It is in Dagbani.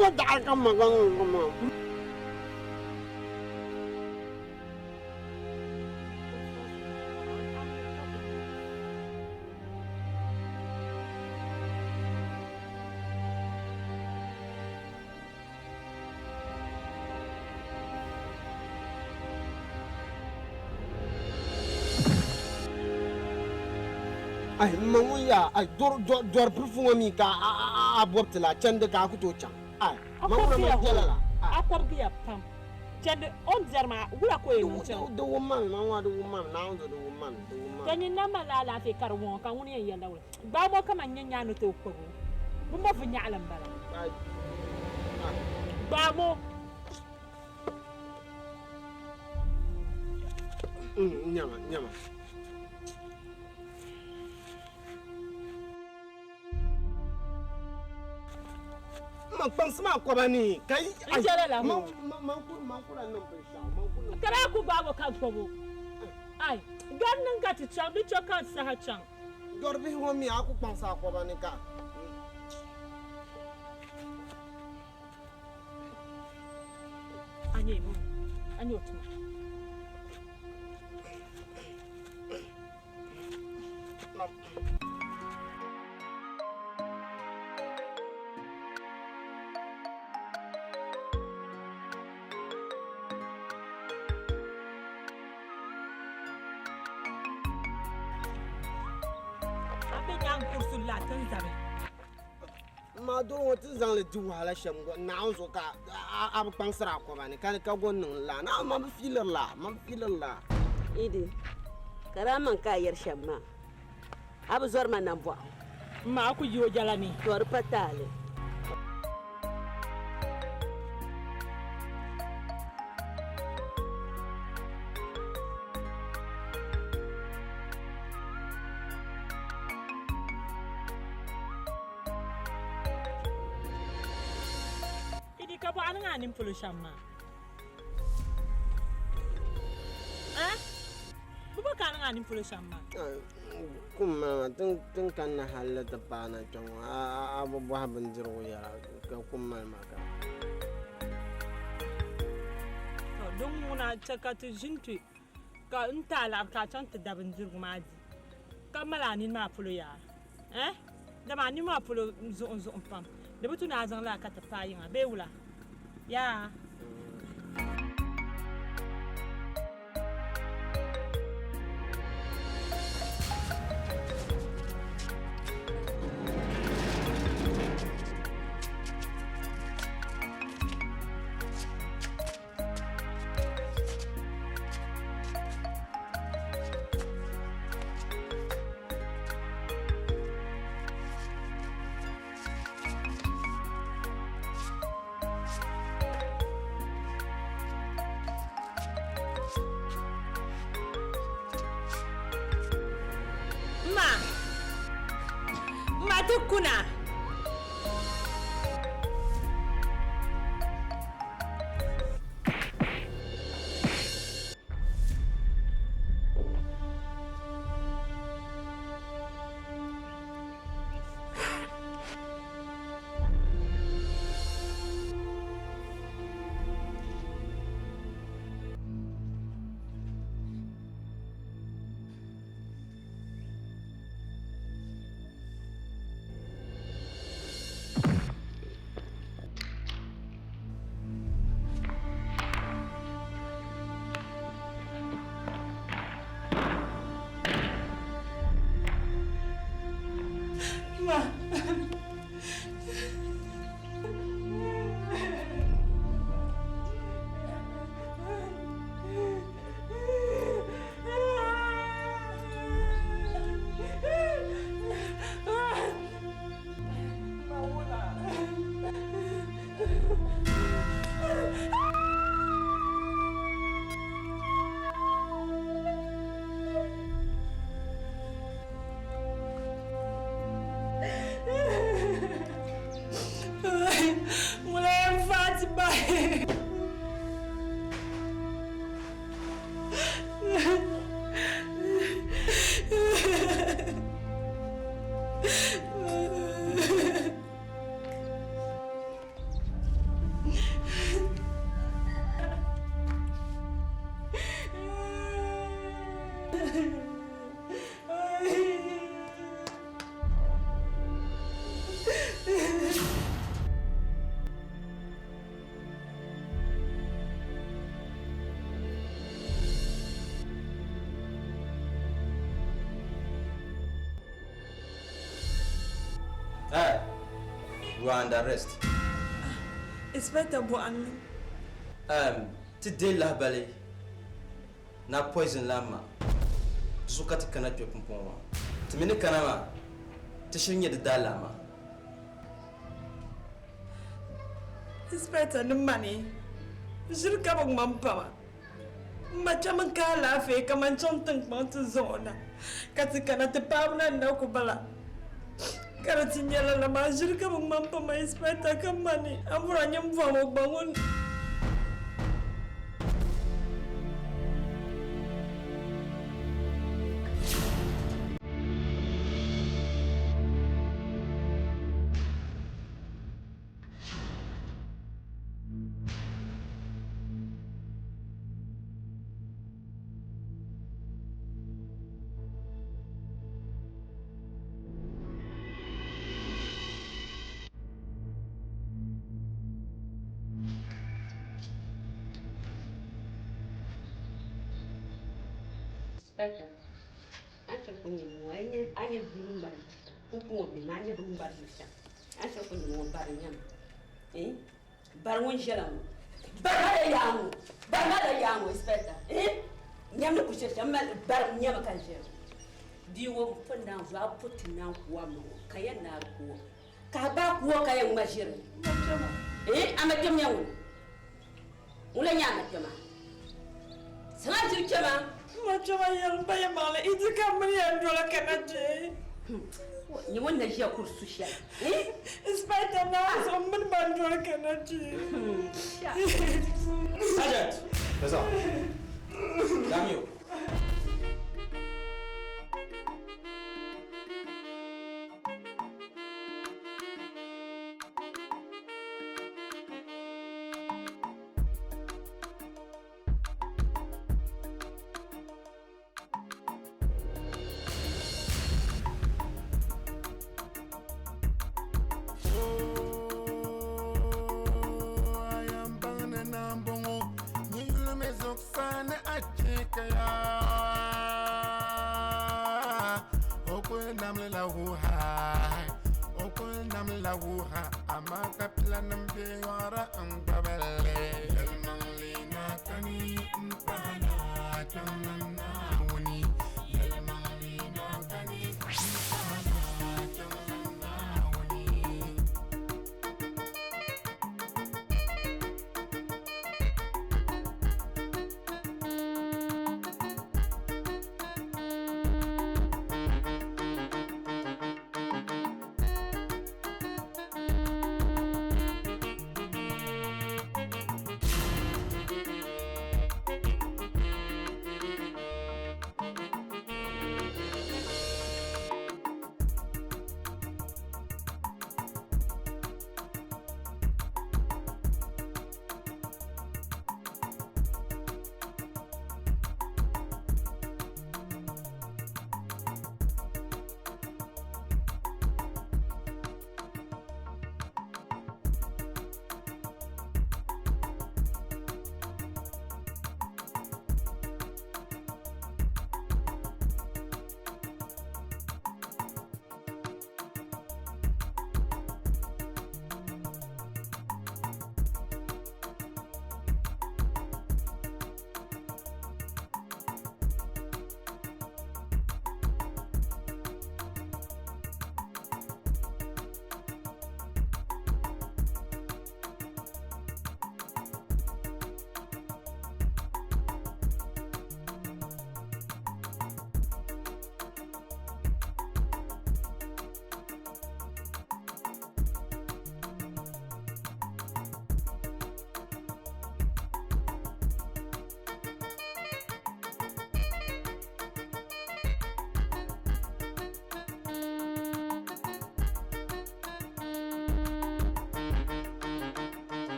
Bɔ daɣiri ka ma gba niŋ maa. Ai m ma ŋun yaa ai dɔri pirifu ŋɔ mi ka a bɔbi ti la chandi ka a ku tooi chaŋ ai ma ŋuna man jɛla la. A kɔbigiya pam chandi o ni biɛri maa wula ka o yɛn niŋ chaŋ? Di wum ma mi ma ŋuna di wum ma mi Naawuni zuɣu di wum ma mi di wum ma mi. Tɔ nyin na malila alaafee ka di wuŋ o ka ŋuni yɛn yɛlila wula? Gbaam o kaman nyɛ nyaa ni tooi kpab o. Bɛ mo vinyaɣili m-bala. Gbaam o. Nyama, nyama. Man kpaŋsi maa kɔba ni ka yi. N jɛla la ho. Man ku man ku la niŋ binshɛɣu man ku niŋ. Ka daa ku gbaag o ka gbab o. Ai, gari niŋ ka ti chaŋ, di chɛ ka n saha chaŋ. Dɔri bihi ŋɔ mi a ku kpaŋsi a kɔba ni ka. A nyɛ mo, a nyɛ o tuma. A be nyaŋ kurisi la ti ni zabi. Maa doo ŋɔ ti zaŋli di wahala shɛm Naawuni zuɣu ka a bi kpaŋsiri a kɔba ni ka ka go niŋ la na man bi fiiliri la man bi fiiliri la. Idi, ka daa maŋ ka a yɛri shɛm maa, a bi zɔri ma nambɔɣu. M ma, a ku yi o jɛla ni. To di pa taali. Idi ka bɔɣa niŋ a nini polo shɛm maa? Eh? Bɛ bo ka a niŋ a nini polo shɛm maa? Kum maa tin kanna halli ti paana kpɛ ŋɔ a bi bɔhi bindirigu yɛla ka kum mali ma ka. To din ŋuna chɛ ka ti ʒini kpe ka n ti a laɣiri ka a chaŋ ti da bindirigu maa di ka mali a nini maa polo yaa eh? Dama a nini maa polo zuɣu zuɣu pam di bi tu ni a zaŋ lala ka ti paai yiŋa bee wula yaa? Ma, ma ti kuna. You are under arrest. Inspector bɔhimmi. Ti deei lahabali ni a poison la ma. Di zuɣu ka ti kana kpe pumpɔŋɔ maa. Ti mi ni kana maa, ti shiri nya di daalaama. Inspector ni mani ʒiri ka bi ŋma m-pa ma. M ma chami n-ka alaafee ka man chaŋ tiŋkpaŋ ti zaŋ o na ka ti kana ti paai na n-na ku bala ka di ti nyɛ lala maa ʒiri ka bi ŋma m-pa ma inspector ka mani a bɔri a nyɛ m bɔhim o gba ŋun Inspector, a ni ku nyɛ ŋɔ, a nyɛ bia ŋun bari pumpɔŋɔ bɛ maa, a nyɛ bia ŋun bari shɛm. A ni ku nyɛ ŋɔ bari nyɛma. Eh? Bari ŋun ʒɛla ŋɔ. Bari maa la yaa ŋɔ. Bari maa la yaa ŋɔ, inspector. Eh? Nyam ni ku shɛli shɛm mali bari nyɛma ka ʒɛya. Bia ŋɔ pun naan zuɣu a po ti naan ku a ma ŋɔ ka yɛn naai ku o. Ka a gbaai ku o ka yɛn ŋma ʒiri. Eh? A ma kpɛm nyɛ ŋuni? Ŋun la nyɛ a ma kpɛma? Zaŋ a ʒiri kpɛma. Ma kpɛma yɛli ba yɛlimaŋli i di ka mini yɛn doli kana kpɛ. Nyɛ ŋun na ʒiya kuri su shɛli. Eh? Inspector naa zuɣu mini ban doli kana kpɛ. Sergeant! Yes, sir. Damn you. Amaa ka pilanim be yɔɣiri n-gbabili.